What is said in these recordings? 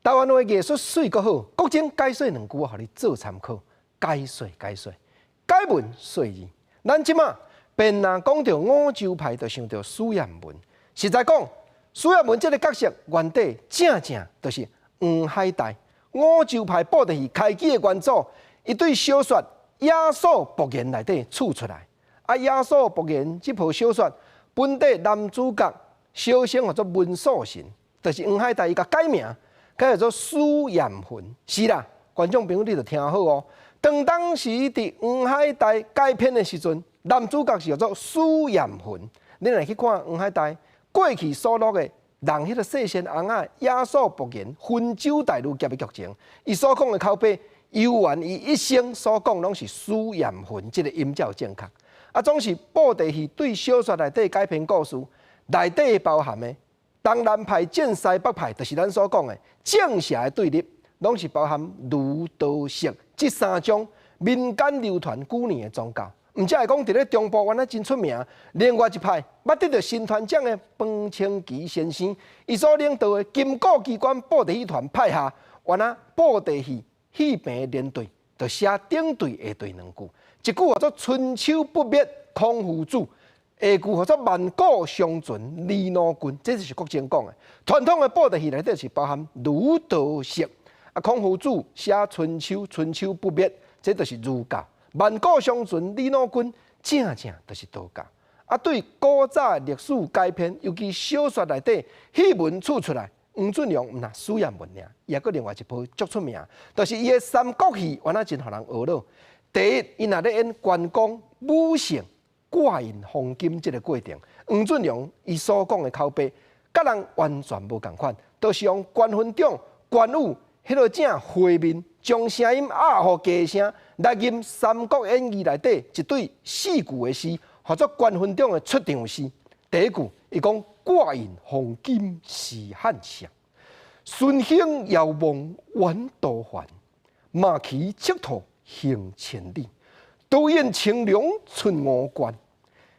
台灣話藝術媠閣好，國珍解說兩句，予你做參考。解說解說，解文說字。咱這馬便若講著五洲派，就想著史艷文。實在講，史艷文這个角色原底正正就是黃海岱五洲派布袋戲開基的元祖，伊對小說《亞索薄言》內底取出來。啊，《亞索薄言》這部小說本底男主角小生號做文素臣，就是黃海岱伊共改名，改做史艷文。是啦，觀眾朋友你著聽好哦。當當時佇黃海岱改編的時陣，男主角是叫做史艷文。你若去看黃海岱過去所錄的人，彼个細仙尪仔亞索薄言分州大女俠的劇情，伊所講的口白，猶原伊一生所講攏是史艷文這个音才有正確。啊，總是布袋戲對小說內底改編故事，內底包含的東南派戰西北派，就是咱所講的正邪的對立，攏是包含儒、道、釋這三種民間流傳久年的宗教。毋才會講佇咧中部原來真出名。另外一派捌得著新團獎的彭清奇先生，伊所領導的金鼓機關布袋戲團派下，原來布袋戲戲棚連對，就寫頂對下對兩句，一句號做春秋不滅孔夫子，下句號做萬古長存李老君，這就是國珍講的。傳統的布袋戲內底是包含儒道釋，啊，孔夫子寫春秋，春秋不滅，這就是儒教。萬古長存李老君，正正就是道教。啊，對古早歷史改編，尤其小說內底戲文取出來，黃俊陽毋但史艷文爾，伊猶閣另外一部足出名，就是伊的三國戲，原來真予人懊惱。第一，伊若咧演關公武聖掛印封金這个過程，黃俊陽伊所講的口白，佮人完全無仝款，都是用關雲長、關羽彼个正畫面，將聲音壓予低聲來吟《三國演義》內底一對四句的詩，號做關雲長的出場詩。第一句，伊講掛印封金是漢相，孫興遙望遠都還，馬騎赤兔行千里，刀引青龍出五關。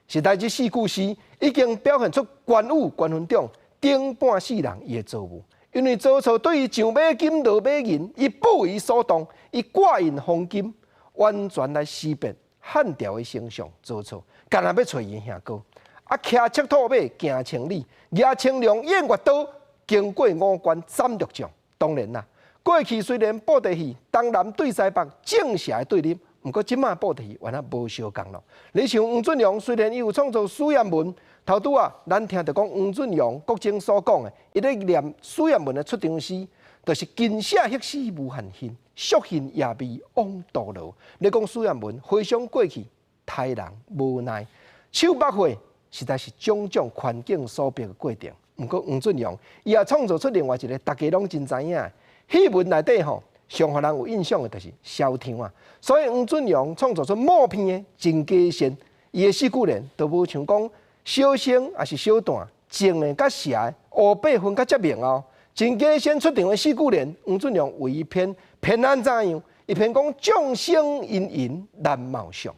實在這四句詩已經表現出關羽、關雲長頂半世人伊的遭遇。因為曹操對伊上馬金落馬銀，伊不為所動，伊掛印封金，完全來識別漢朝的丞相曹操，干焦欲揣伊兄哥。啊，騎赤兔馬行千里，舉青龍偃月刀，經過五關斬六將。當然啦，過去雖然布袋戲東南對西北正邪的對立，毋過這馬布袋戲原來無相仝咯。你像黃俊陽，雖然伊有創造史艷文，頭拄仔，咱聽著講黃俊陽國珍所講的，伊咧念史艷文的出場詩，就是今寫彼詩無限恨，夙興夜寐往陀羅。你講史艷文回想過去，刣人無奈，手縛血，實在是種種環境所逼的過程。毋過黃俊陽，伊也創造出另外一个大家攏真知影的戲文內底吼，上予人有印象的就是燒香啊。所以黃俊陽創造出默片的陳家善，伊的四句聯都無像講小生抑是小旦，正的佮邪的烏白分較遮明哦。陳家善出場的四句聯，黃俊陽為伊編編按怎樣？伊編講眾生芸芸難貌相，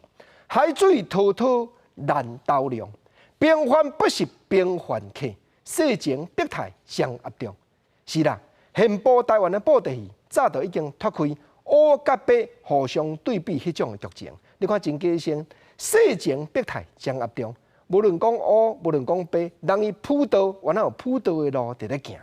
海水滔滔難斗量，平凡不是平凡客，世情百態相合中。是啦，現播台灣的布袋戲早就已經脫開烏佮白互相對比彼種的劇情。你看陳家善世情百態相合中，無論講烏，無論講白，人伊輔導，原來有輔導的路佇咧行。